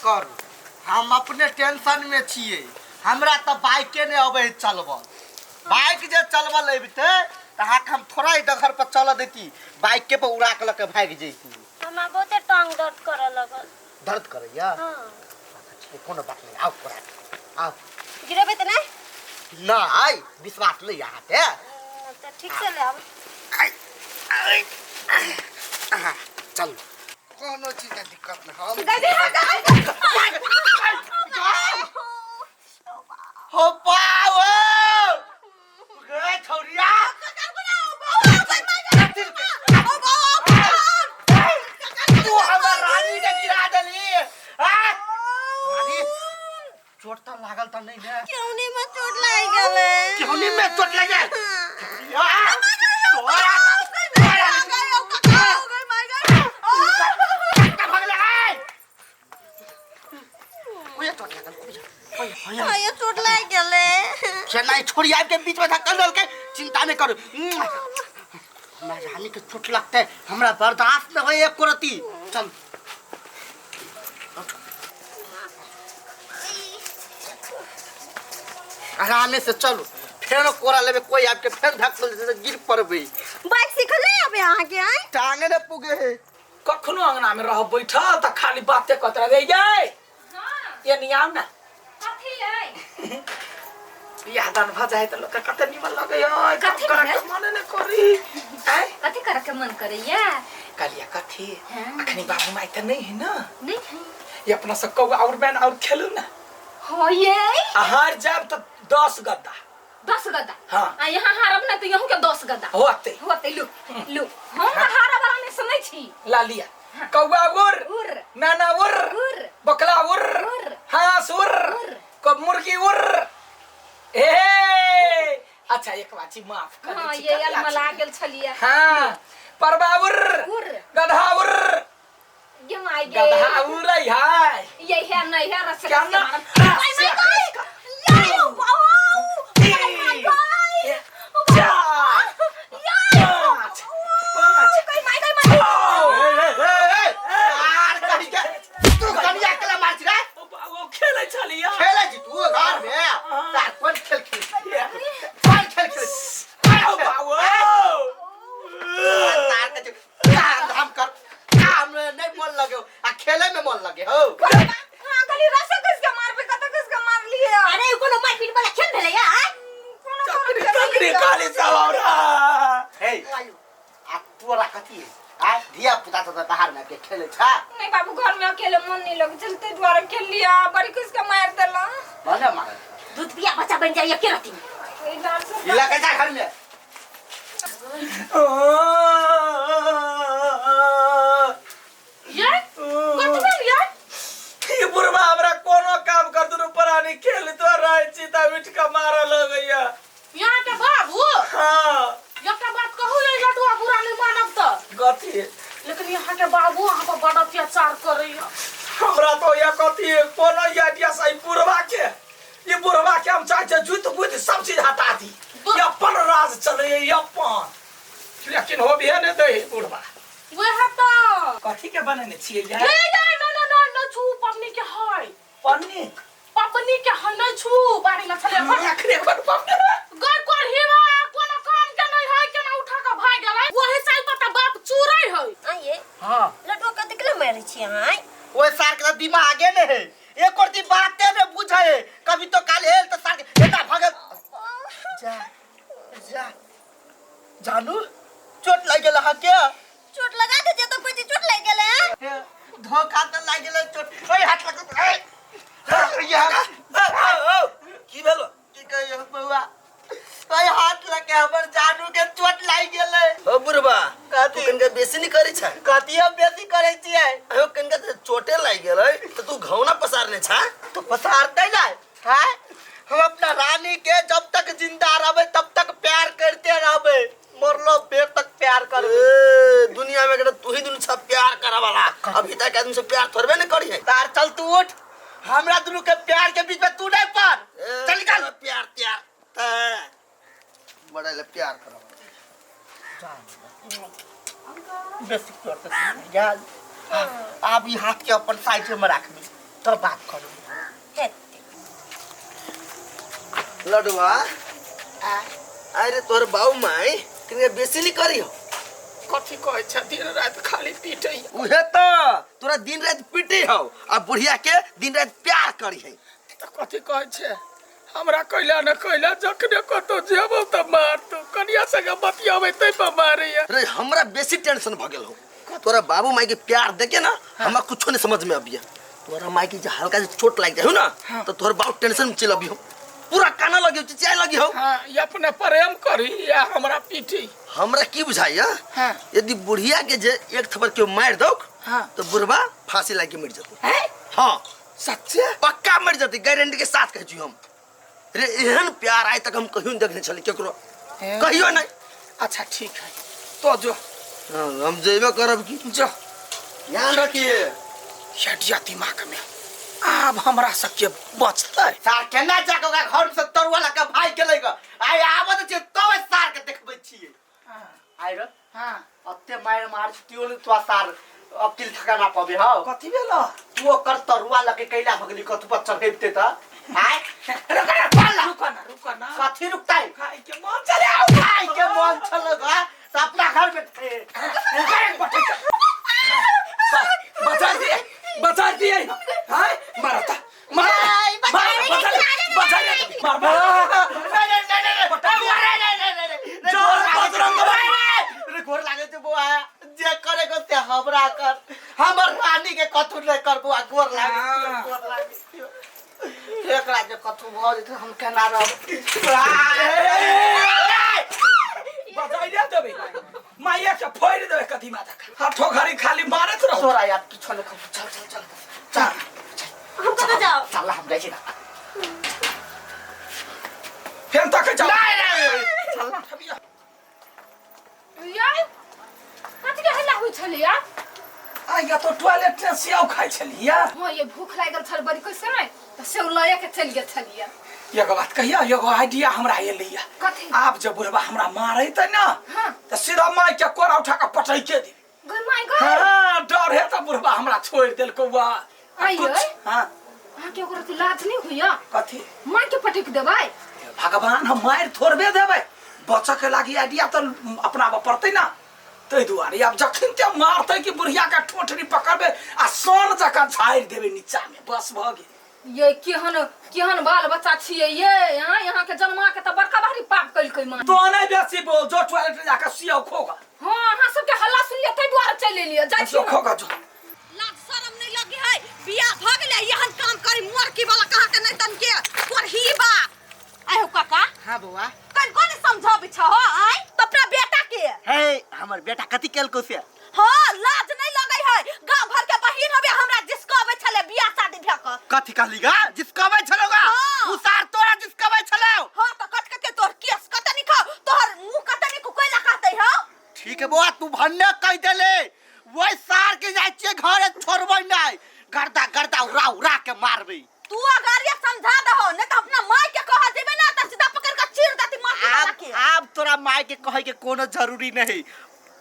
करू, हम अपने टेंशन में छियै। हमरा तऽ बाइके नहि अबै है चलबऽ। बाइक जे चलबऽ लगितै तऽ अहाँके हम थोड़ा ही डगर पर चलऽ देती, बाइके पर उड़ा के लऽ के भागि जैती। हमरा बहुते टांग दर्द करऽ लगल। दर्द करैया? हाँ। ठीक, कोनो बात नहीं, आउ कोरा, आउ। गिरेबै तऽ नहि? नहि, विश्वास नहि अहाँके। तऽ ठीक से ले आब। आइ, आइ, आइ, चलू, कोनो चीज के दिक्कत नहीं। हम हो पाओ गे छौरिया, तू हमर रानी के गिरा देली। आ रानी, चोट तऽ लागल तऽ नहीं ने? केहुनी में चोट लागि गेलै। केहुनी में चोट लागि गेल? तोरा चोट लागल? ये चोट लागि गेलै। चेन्नई छोड़ी आबि के बीच में धक्का देलकै। चिंता नहीं करू, हमरा रानी के चोट लगतै हमरा बर्दाश्त नहीं होय एको रत्ती। चल, आरामे से चलू, फेर कोरा लेबे, कोई आबि के फेर धक्का देतै तऽ गिर पड़बै। बाइक सीखल नहीं आबे अहाँके? आय टांगे ने पुगे है। कखनो अंगना में रह बैठल त खाली बाते कहत रह गे। ये नहीं आउ ना। कथी है? बियाह दान भ जाए त लोग के कते निमन लगे है। काम कथी करे भेल? के मने ने करी। आय कथी करे के मन करैया? कहलिया कथी? हाँ। अखनी बाबू माई त नहीं है ना? नहीं है। ये अपना सब कौआ और बैन और खेलू ना। हाँ ये। आ हार जाब त 10 गद्दा। 10 गद्दा? हाँ। आ यहाँ हारब ना तो यहूँ के 10 गद्दा होते। होते। लू लू, हम त हारब वाला में से नहीं छी। ला लिया। कौआ उर, उर, मैना उर, उर, बकला उर, उर, हंस उर, उर, कब मुर्गी उर। ए अच्छा, एक बात छी, माफ कर हाँ छी, ये करिया अलमला छी। गेल छलिया। हाँ, परबा उर, उर, गधा उर। गे माय गे, गधा उड़ै है। ये है नहीं है रस क्या रस ना? के मारब। तीन, चार, पाँच, पाँच, छः। यार कहीं के तू कनिया के मार छी रे? ओ खेलै छलियै। खेले छी तू घर में? तार कोन खेल खेल, कोन खेल खेल? आओ बाबू। तार के काम धाम कर, काम में नहीं मन लगे आ खेले में मन लगे हो। हाँ, खाली रस कस के मारबे, कत कस के मारलिए। अरे ई कोनो मारपीट वाला खेल भेलै आय? कोनो तकरी तकरी काली सब हमरा। हे, आ तोरा कथी है? आ धिया पुता तो बाहर में के खेले छा? नहीं बाबू, घर में अकेले मन नहीं लगे चलते द्वारा खेल लिया, बड़ी खुश के मार देला। भने मारे दूध पिया बच्चा बन जाइए के रति में। इला के जा घर में। ये कथी भेल यार? ई बुढ़बा हमरा कोनो काम कर दुनू प्राणी खेल तो रहै छी त उठि कऽ मारऽ लगैया। यहाँ के बाबू। हाँ। एकटा बात कहू, ये लटुआ बुरा नहीं मानब त? कथी? लेकिन यहाँ के बाबू अहाँ पर बड़ अत्याचार करैया। हमरा तो या कथी कोनो आइडिया से ई बुढ़बा के, ई बुढ़बा के हम चाहै छियै जुति बुद्धि सब चीज हटा दी, ई अपन राज चलैया ई अपन, लेकिन होबे नहि दै है बुढ़बा। वएह तो। कथी के बनेने छियै यार? हे यार, न न न न छू, पबनी के है। पन्नी? पबनी के है, नहीं छू, बाड़ी में छले। अखने बड़ पबनी। गई करही बा, कोनो काम के नहीं है, केना उठा के भाग गेलै। वही साल पर बाप चूरै है। आइए। हाँ। लटुआ कते के मारै छी अहाँ आइ? ओए सार के दिमागे ने है, एक और दी बाते ने बुझे है। कभी तो काल हेल तो सार के एता भगल जा जा। जानू, चोट लाग गेल अहाँ के? चोट लगा दे जे तो कोई चीज चोट लागि गेलै। हे, धोखा तऽ लागि गेलै चोट। ओए हाथ लग, ए ये की भेलो? की कहियो बौआ, ओए हाथ लगे हमर जानू के चोट लागि गेलै। ओ बुढ़बा, कथी? तू कनिका बेसी नहि करै छै? कथी हम बेसी करै छियै? अयो, कनिका तऽ चोटे लागि गेलै तऽ तू घौना पसारने छा? तो पसारते ना है। हम अपना रानी के जब तक जिंदा रहबे तब तक प्यार करते रहबे, मरलो बेर तक प्यार करबे। ए, दुनिया में एकटा तू ही दुनू छा प्यार करे वाला, अभी तक आदमी से प्यार थोड़बे नहीं करी है। तार चल तू उठ, हमरा दुनू के प्यार के बीच में तू नहीं पड़। ए, चल निकल। प्यार त्यार ते। बड़ा ले प्यार करो बेसी करते यार। आप ई हाथ के अपन साइड में राखबी। तब बात करू। हेतै। लडुआ, अरे तोहर बाऊ माई कनिया बेसी नहीं करी हो। कथी कहै छै, दिन राति खाली पीटै। उहे तो तोरा दिन राति पीटे हो आ बुढ़िया के दिन राति प्यार करी है। तऽ कथी कहै छै, हमरा कैला न कैला, जखने कतौ जेबौ तऽ मारतौ, कनिया संगे बतियाबै तै पर मारैया। रे हमरा बेसी टेंशन भ गेल हो। तोरा बाबू माई के प्यार देखे ना हमरा कुछो नहीं समझ में अबिया। तोरा माई के जे हल्का से चोट लाग जाय हो ना तो तोहर बाबू टेंशन में चल अबी हो, पूरा काना लगी हो, चिचियाए लगी हो। हाँ, ये अपने प्रेम करी या हमरा पीटी। हमरा की बुझाइया, हाँ। यदि बुढ़िया के जे एक थप्पड़ केओ मार दौक हाँ। तो बुढ़वा फांसी लाग के मर जतौ। हैं? हाँ। सच्चे? पक्का मर जतै, गारंटी के साथ कहै छी हम। रे एहन प्यार आइ तक हम कहियो नहीं देखने छली केकरो, कहियो नहीं। अच्छा ठीक है, तो जो। हाँ, हम जेबे करब की। जो। ध्यान रखिए। यडिया दिमाग में आब हमरा सबके बचतै। सार केना जाके ओकरा घर से तरुआ लऽ के भागि गेलै ग। आइ आबत छियै तब सार के देखबै छियै। आइ रे। हाँ। अते मारि मार छियो ने तोरा सार अकिल ठिकाना पबे हौ। कथी भेलो? तू ओकर तरुआ लऽ के कैला भगली कथु पर चढ़ेबते त? आइ। रुक ना, रुक ना, रुक ना। कथी रुकतै? खाइ के मन चले आउ। खाइ के मन छल ग त अपना घर में थे। बचा दिए, बचा दिए। हाय, मारता, मार, मार, बचा ले, बचा ले, मार, मार। नहीं नहीं नहीं नहीं नहीं नहीं नहीं नहीं। जोर बजरंग बली। रे गोर लागे छै बौआ, जे करे को से हमरा कर, हमर रानी के कथु नहीं कर बौआ, गोर लागे छै, गोर लागे छै। एकरा जे कथु भ जेतै हम केना रहब? बचाइले देबै, माइया के फोड़ि देबै कदीमा जकाँ। हाथो घड़ी खाली मारैत रहो। तोरा यार किछो नहीं खबर। चल चल चल चल। हम कतऽ जाउ? चल हम जाइ छी ना। फेर तक जाउ। नहीं नहीं चल ना। यार कथी के हल्ला होइ छलैया? आइया तो टॉयलेट में सेव खाइ छलिया। हाँ, ये भूख लागल छल बड़ी कोई समय तऽ सेव लए के चलि गेल छलिया। एगो बात कहिया, एगो आइडिया हमरा एलैया। कथी? आब जे बुढ़बा हमरा मारैतै ना हाँ। तऽ सीधा माय के कोरा उठा के पटैके देबै। गै my गै। हाँ, डर है तऽ बुढ़बा हमरा छोड़ि देलकौ बा। आइ कुछ- यै। हाँ। अहाँके ओकरा तऽ लाज नहि होइया? कथी? माय के पटकि देबै? भगवान, हम मारि थोड़बे देबै, बचऽ के लागी आइडिया तऽ अपनाबऽ पड़तै ना। ताहि दुआरे आब जखन ते मारतै कि बुढ़िया के ठोठरी पकड़बै आ सन जकाँ झाड़ि देबै नीचा में, बस भऽ गेल। ये केहन केहन बाल बच्चा छियै ये? यहाँ यहाँ के जन्मा के तऽ बड़का भारी पाप कलकै माँ। तो नहीं बेसी बोल, जो टॉयलेट में जाके सिया खोगा। हाँ, अहाँ सबके हल्ला सुनलियै ताहि दुआरे चलि एलियै। जाइ छी जो हम। खोगा जो। लाज शरम नहीं लगी है, बियाह भ गेलै एहन काम करी मोरकी वाला कहा के नहीं तन के तोर ही बा। आय हो काका। हाँ बौआ। कन कोन समझाबै छ हो आय तो अपना बेटा के? हे हमर बेटा कथी केलको से? हाँ, लाज नहीं लगै है, गांव भर के बहिन हबे हमरा जिसकबै छले बियाह शादी भे क। कथी कहली गा? जिसकबै छलो गा? हाँ। उ सार तोरा जिसकबै छलो। हाँ, त कट कट के तोर केस कत निक हो, तोहर मुंह कत निक कोइला कहतै हो? ठीक है बौआ, तू भन्ने कह देले। वही सार के जाइ छियै घरे छोड़बै नहीं, गर्दा गर्दा उड़ा उड़ा के मारबै। तू अगर ये समझा दहो नहीं त अपना माई के कह देबे ना त सीधा पकड़ के चीर देती मां के आब वाला के। आब तोरा माई के कहे के कोनो जरूरी नहीं,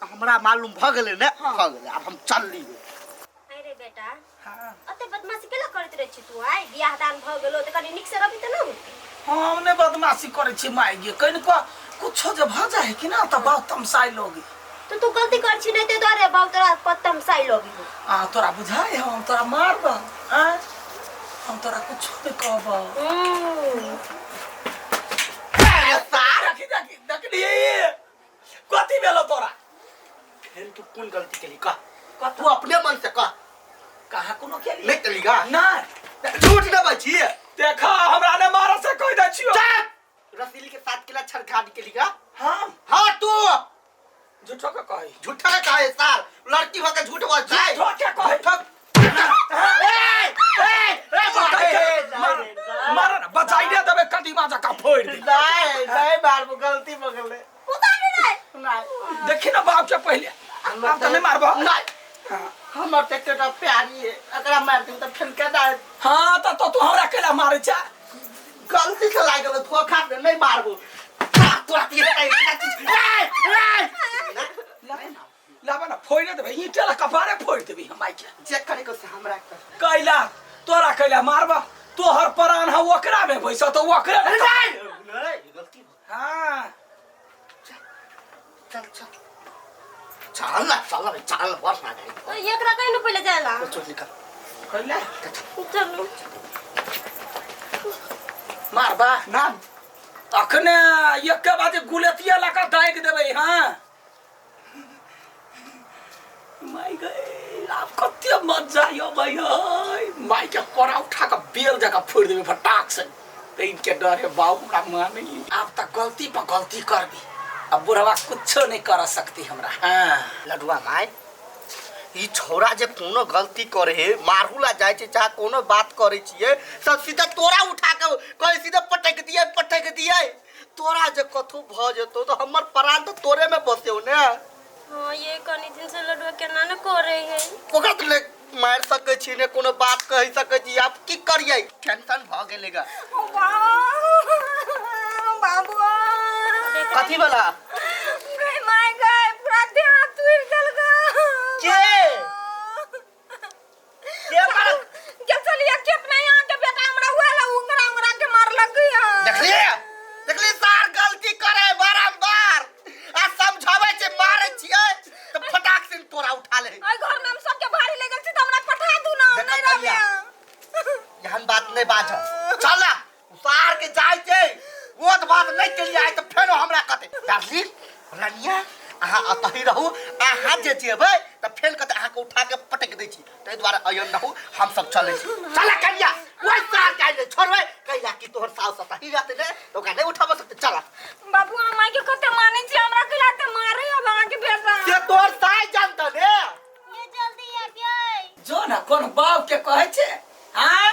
हमरा मालूम भ गेलै ने, हाँ। भ गेलै, आब हम चलली। अरे बेटा, हाँ। अते बदमाशी केला करैत रहै छी तू? आइ बियाह दान भ गेलो त कनी नीक से रहबी त ना होतै। हम नहि बदमाशी करै छी माय गे, कनिको कुछो जे भ जाइ है कि ना त बहुत तमसाइ लोगी। तो तू गलती कर छी नहीं ते दुआरे बाप तोरा पर तमसाइ लोगी। आ तोरा बुझाइ है हम तोरा मारब? आँय, हम तोरा कुछो नहीं कहब। अरे सार। देखी, देखी, देखली, कथी भेलो तोरा? फेर तू कोन गलती केली कह? तू अपने मन से कह। कहाँ कोनो केली? नहीं केली गा? नहीं। झूठ न बची। देखा हमरा ने मारा से कह दै छियो। चुप! रसीली के साथ केला छड़खानी केली गा? हम? हाँ तू। झूठो के कही। झूठा के कहे सार, लड़की हो के झूठ बोल जाए। झूठो के कहे। झूठो। ए, ए, ए, मार, मार ना, बचाइले देबै कदीमा जकाँ फोड़ि दे। नहीं, नहीं मारबो, गलती भऽ गेलै। उतार नहीं। नहीं। देखी ना बाप के पहिले। आब तऽ नहि मारबो। नहीं। हमर तऽ एकटा प्यारी है, एकरा मार देब तऽ फेर केना हेतै? हाँ, तऽ तू हमरा केला मारै छा? गलती से लागि गेलै, धोखा से नहीं मारबो। तोरा की हेतै? ए, ए! लाबा ना, फोड़ि देबै, ईंटे ला कपारे फोड़ि देबै हम आइ के। जे करे को से हमरा कर। कैला तोरा कैला मारबा तोहर प्राण है ओकरा में बैस तो ओकरे अरे नहीं नहीं, गलती हाँ चल चल चल ना चल ना चल बस ना जाए एकरा कहीं न पहिले जाला चल निकल कैला चलू मारबा ना अखने एक बाजे गुलेतिया लगा दाग देबै हाँ माय गए आब कते मजा अबै है माय के कोरा उठा के बेल जगह फोड़ देबै फटाक से तऽ इनके डर है बाबू हमरा माने आब तऽ गलती पर गलती करबी अब बुढ़वा कुछो नहीं कर सकती हमरा हाँ लडुआ माय ई छौड़ा जे कोनो गलती करे हे मारू ला जाइ छै चाहे कोनो बात करे छियै सब सीधा तोरा उठा के कहे सीधा पटक दिए पटक दिए तोरा जे कथू भ जेतो तो हमर प्राण तो तोरे में बसे ने हाँ ये कनी दिन से लडुआ केना न करे है ओकरा तो ले मार सकै छी ने कोनो बात कहि सकै छी आब की करियै टेंशन भ गेलै गा बाबू कथी वाला गई my गई पूरा देह हाथ टूट गेल ग के के मारल के चलिए खेत में यहाँ के बेटा हमरा हुआ ला उंगरा उंगरा के मारलक यहाँ देखलिए देखलिए सार गलती करे बारंबार आ समझावे छै मारे छियै तऽ फटाक से तोरा उठा ले ओइ घर में हम सबके भारी ले गेल छी तऽ हमरा पठा दू ना हम देखऽ नहीं रहबे एहन बात नहीं बाज चल सार के जाय छै वो तो बात नहीं केलिए आइ तऽ फेरो हमरा कहते डार्लिंग रनिया अहाँ अतही रहू अहाँ जे जेबै तऽ फेर कहते अहाँके उठा के पटक दै छी ताहि दुआरे अयन रहू हम सब चलै छी चल कनिया ओहि सार के आइ छोड़बै कैला कि तोहर साउस अतही रहतै ने तऽ ओकरा नहि उठाबऽ सकतै चल बाबू हम माय के कते मानै छी हमरा के लाते मारे अब अहाँ के बेटा से तोहर साइ जानत ने ये जल्दी आबियै जो ना कोन बाप के कहै छै आय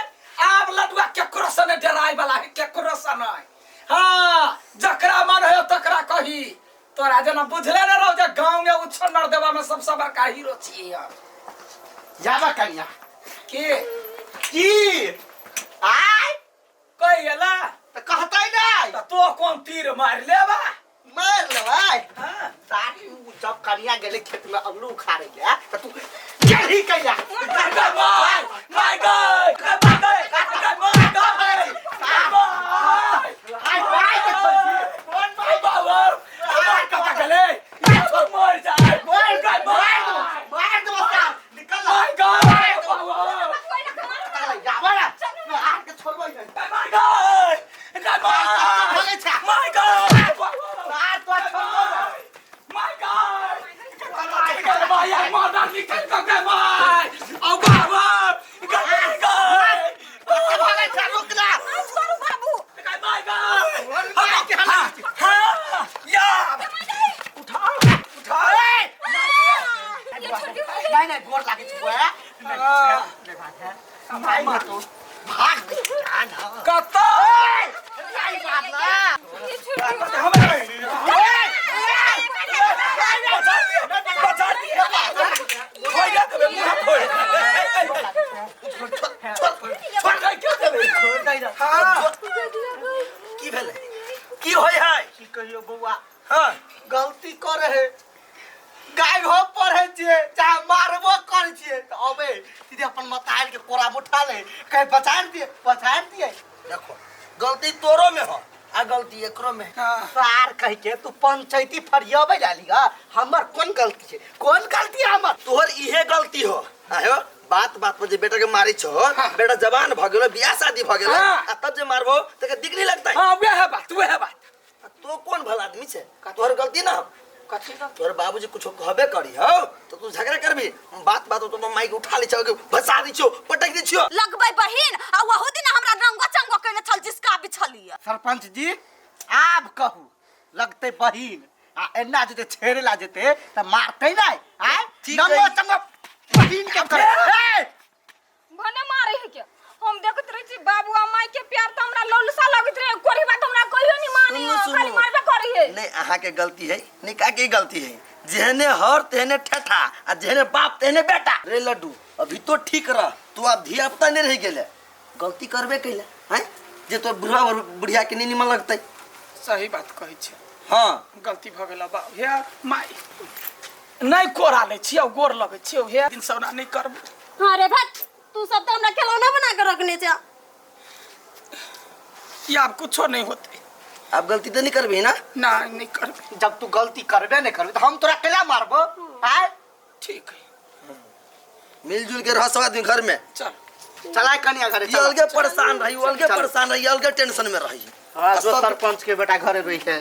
आब लडुआ केकरो से नहि डराय वाला है केकरो से नहि हाँ जकरा मन है तकरा कही तोरा जेना बुझले ने रहो जे गाँव में उछन्नर देवा में सबसे बड़का हीरो छियै हम जाबा कनिया के की आय कहि गेला तऽ कहतै नहि तऽ तो कोन तीर मारि लेबा मारि लेबै हाँ सारी उ जब कनिया गेलै खेत में अल्लू उखाड़े ले तऽ तू गेलही कैला my my God my God my God आइ माय के छोड़ कोन माय माय कता गेलै मर जाय मार दो मार दो मार दो साहब निकल my God जाबा ना मार के छोड़बै नहीं my God भगै छै my God मार तो छोड़बै ना my God निकल भाई यार मार निकल के भाई औ बाबा निकल कत्ते भगै छै रुक ना छोड़ू बाबू my God माय के हला हाँ यार उठा उठा नहीं नहीं गोर लागे छै बुआ नहीं बात है माय के तो भाग ना कत्ता नहीं बात ना बचा दिए बचा दिए खोइ ना देबे मुँह खोइ छोड़ दे क्यों देबे हाँ की भेलै की होय है की कहियो बौआ हाँ गलती करे है गाय हो पढ़े छियै चाहे मारबो करे छियै तऽ अबे सीधे अपन मतायल के कोरा में उठा ले कहे बचा दिए बचा दिए देखो गलती तोरो में हो आ गलती एकरो में है। सार कह के तू पंचायती फरियाबे जाली हा हमर कोन गलती छै कोन गलती है हमर तोहर इहे गलती हो आयो बात बात पर जे बेटा के मारे छो बेटा जवान भ गेलो बियाह शादी भ गेलो हाँ। आ तब जे मारबो त के दिक नहीं लगतै हाँ वह बात वह बात आ तो कौन भला आदमी छे तोहर गलती ना हो कथी तोहर बाबूजी कुछो कहबे करी हो तो तू झगड़ा करबी बात बात तो माइक उठा ले छो भसा दी छो पटक दी छो लगबै बहिन आ ओहू दिन हमरा रंगो चंगो केने छल जिसका बिछलिए सरपंच जी आब कहू लगते बहिन आ एना जेते छेड़े ला जेते त मारते नहीं आय ठीक नंगो है। चंगो बहिन के करे ए! भने मारे है के हम देखत रहे छी बाबू आ माई के प्यार त हमरा लौलसा लगैत रहे कोरी बात हमरा कहियो नहीं मानी सुनू, सुनू। खाली मारबे करी है नहीं अहाँ के गलती है निका के गलती है जेहने हर तेहने ठेठा आ जेहने बाप तेहने बेटा रे लड्डू अभी तो ठीक रह तू अब धिया पुता नहीं रह गेले गलती करबे कैले हैं जे तो बुढ़वा बुढ़िया के नहीं निमन लगतै सही बात कहै छै हाँ गलती भऽ गेल बाबू हे माई नहि कोरा लै छियौ गोर लगै छियौ हे दिन सौना नहि करबै हाँ रे भट तू तू सब तऽ हमरा खेलौना बना के रखने छै। ये आब कुछो नहीं होते। अब गलती तो नहीं करबी ना? ना नहीं करबे। जब तू गलती करबे नहीं करबी तो हम तोरा केला मारबो? आय ठीक है, मिलजुल के रह सब आदमी घर में। चल चलाय कनिया घरे। ये अलगे परेशान रही, वो अलगे परेशान रही, अलगे टेंशन में रही। हाँ, जो सरपंच के बेटा घरे रही है।